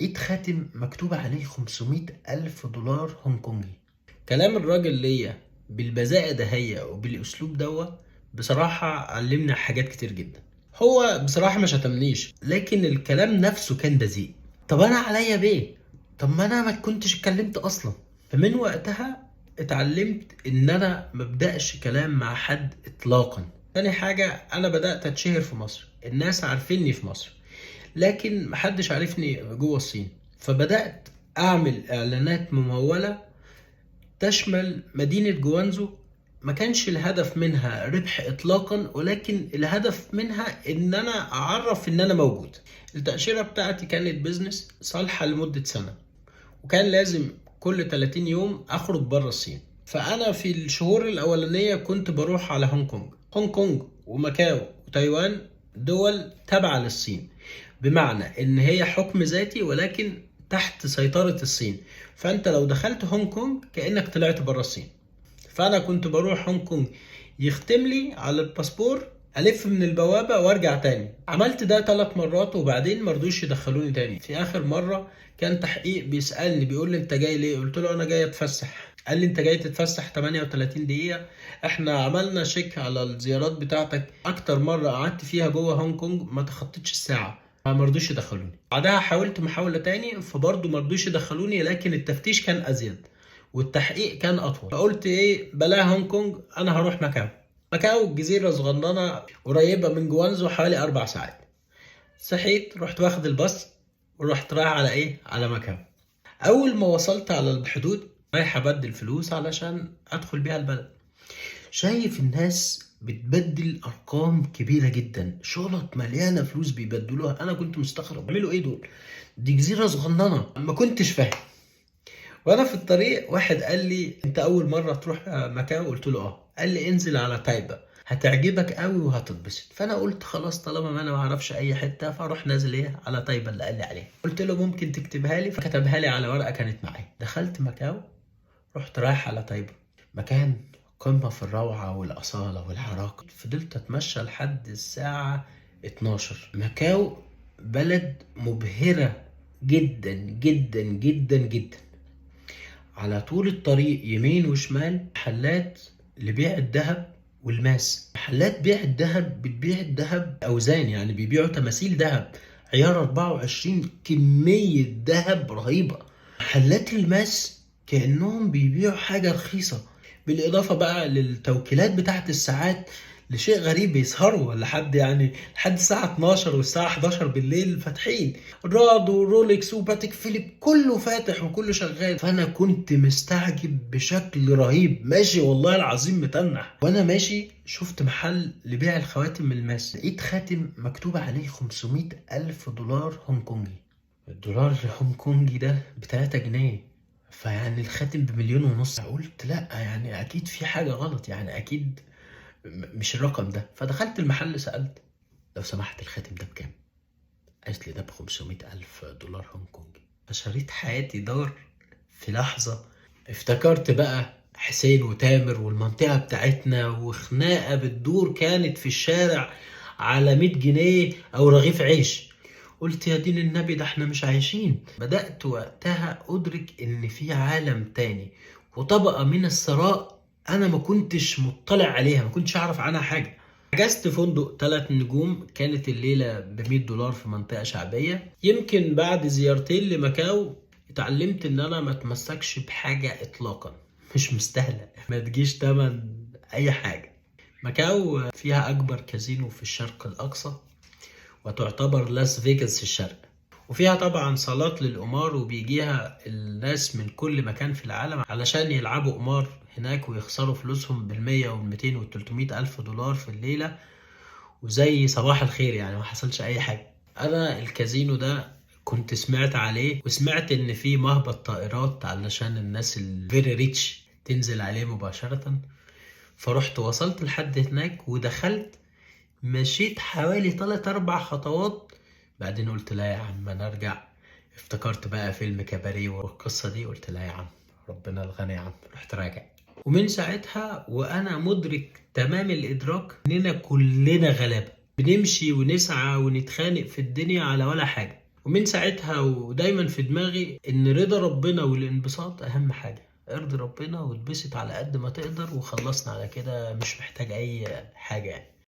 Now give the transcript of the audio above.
لقيت خاتم مكتوب عليه 500 ألف دولار هونج كونجي. كلام الراجل ليا بالبذاءة دهية وبالأسلوب دوا بصراحة علمنا حاجات كتير جدا. هو بصراحة ما شتمنيش، لكن الكلام نفسه كان بذيء. طب أنا عليا بيه؟ طب ما أنا ما كنتش اتكلمت أصلا. فمن وقتها اتعلمت إن أنا مبدأش كلام مع حد إطلاقا. تاني حاجة، أنا بدأت أتشهر في مصر، الناس عارفيني في مصر لكن محدش عارفني جوه الصين. فبدأت أعمل إعلانات ممولة تشمل مدينة جوانزو. ما كانش الهدف منها ربح إطلاقا، ولكن الهدف منها إن أنا أعرف إن أنا موجود. التأشيرة بتاعتي كانت business صالحة لمدة سنة، وكان لازم كل 30 يوم أخرج بره الصين. فأنا في الشهور الأولانية كنت بروح على هونج كونج. هونج كونج وماكاو وتايوان دول تابعة للصين، بمعنى إن هي حكم ذاتي ولكن تحت سيطرة الصين. فأنت لو دخلت هونج كونج كأنك طلعت بره الصين. فأنا كنت بروح هونج كونج يختم لي على الباسبور، ألف من البوابة وارجع تاني. عملت ده 3 مرات وبعدين مرضوش يدخلوني تاني. في آخر مرة كان تحقيق بيسألني بيقول لي أنت جاي ليه؟ قلت له أنا جاي أتفسح. قال لي أنت جاي تتفسح 38 دقيقة، احنا عملنا check على الزيارات بتاعتك، أكتر مرة قعدت فيها جوه هونج كونج ما تخطيتش الساعة. ما رضوش يدخلوني. بعدها حاولت محاولة تاني فبرضه ما رضوش يدخلوني، لكن التفتيش كان أزيد والتحقيق كان أطول. فقلت إيه، بلا هونج كونج، أنا هروح ماكاو. ماكاو جزيرة صغننة قريبة من جوانزو حوالي 4 ساعات. صحيت رحت واخد الباص ورحت رايح على إيه؟ على ماكاو. أول ما وصلت على الحدود رايح أبدل فلوس علشان أدخل بيها البلد. شايف الناس بتبدل أرقام كبيرة جدا، شنط مليانة فلوس بيبدلوها. أنا كنت مستغرب، بيعملوا إيه دول؟ دي جزيرة صغننة، ما كنتش فاهم. وأنا في الطريق واحد قال لي أنت أول مرة تروح ماكاو؟ قلت له آه. قال لي انزل على تايبا هتعجبك قوي وهتتبسط. فأنا قلت خلاص طالما ما أنا ما أعرفش أي حتة فأروح نازل إيه على تايبا اللي قال لي عليها. قلت له ممكن تكتبها لي؟ فكتبها لي على ورقة كانت معايا. دخلت ماكاو، رحت رايح على تايبا، مكان قمة في الروعة والأصالة والعراقة. فضلت أتمشى لحد الساعة 12. ماكاو بلد مبهرة جدا جدا جدا جدا. على طول الطريق يمين وشمال محلات لبيع الذهب والماس. محلات بيع الذهب بتبيع الذهب أوزان، يعني بيبيعوا تماثيل ذهب عيار 24، كمية ذهب رهيبة. محلات الماس كأنهم بيبيعوا حاجة رخيصة. بالإضافة بقى للتوكيلات بتاعت الساعات، لشيء غريب بيسهروا ولا حد يعني لحد الساعة 12 والساعة 11 بالليل فاتحين. رادو ورولكس وباتيك فيليب كله فاتح وكله شغال. فأنا كنت مستعجب بشكل رهيب، ماشي والله العظيم متنح. وأنا ماشي شفت محل لبيع الخواتم الماس، لقيت خاتم مكتوب عليه 500 ألف دولار هونج كونجي. الدولار الهونج كونجي ده ب3 جنيه، فيعني الخاتم ب1.5 مليون. قلت لا يعني أكيد في حاجة غلط، يعني أكيد مش الرقم ده. فدخلت المحل سألت لو سمحت الخاتم ده بكام؟ قالت لي ده ب500 ألف دولار هونج كونج. فشريط حياتي دار في لحظة. افتكرت بقى حسين وتامر والمنطقة بتاعتنا وخناقة بتدور كانت في الشارع على 100 جنيه أو رغيف عيش. قلت يا دين النبي ده احنا مش عايشين. بدأت وقتها أدرك إن في عالم تاني وطبقة من الثراء أنا ما كنتش مطلع عليها، ما كنتش أعرف عنها حاجة. حجزت فندق 3 نجوم، كانت الليلة بمية دولار في منطقة شعبية. يمكن بعد زيارتين لماكاو اتعلمت إن أنا ما اتمسكش بحاجة إطلاقا، مش مستاهلة، ما تجيش تمن أي حاجة. ماكاو فيها أكبر كازينو في الشرق الأقصى، وتعتبر لاس فيجاس في الشرق، وفيها طبعا صالات للقمار، وبيجيها الناس من كل مكان في العالم علشان يلعبوا قمار هناك ويخسروا فلوسهم بالمية والميتين والتلتمية ألف دولار في الليلة، وزي صباح الخير يعني ما حصلش أي حاجة. أنا الكازينو ده كنت سمعت عليه، وسمعت إن في مهبط طائرات علشان الناس ال very rich تنزل عليه مباشرة. فرحت وصلت لحد هناك ودخلت، مشيت حوالي 3-4 خطوات، بعدين قلت لا يا عم انا ارجع. افتكرت بقى فيلم كباريه والقصة دي، قلت لا يا عم ربنا الغني يا عم، رحت راجع. ومن ساعتها وانا مدرك تمام الادراك اننا كلنا غلابة، بنمشي ونسعى ونتخانق في الدنيا على ولا حاجة. ومن ساعتها ودايما في دماغي ان رضا ربنا والانبساط اهم حاجة. ارضي ربنا واتبسط على قد ما تقدر، وخلصنا على كده، مش محتاج اي حاجة يعني.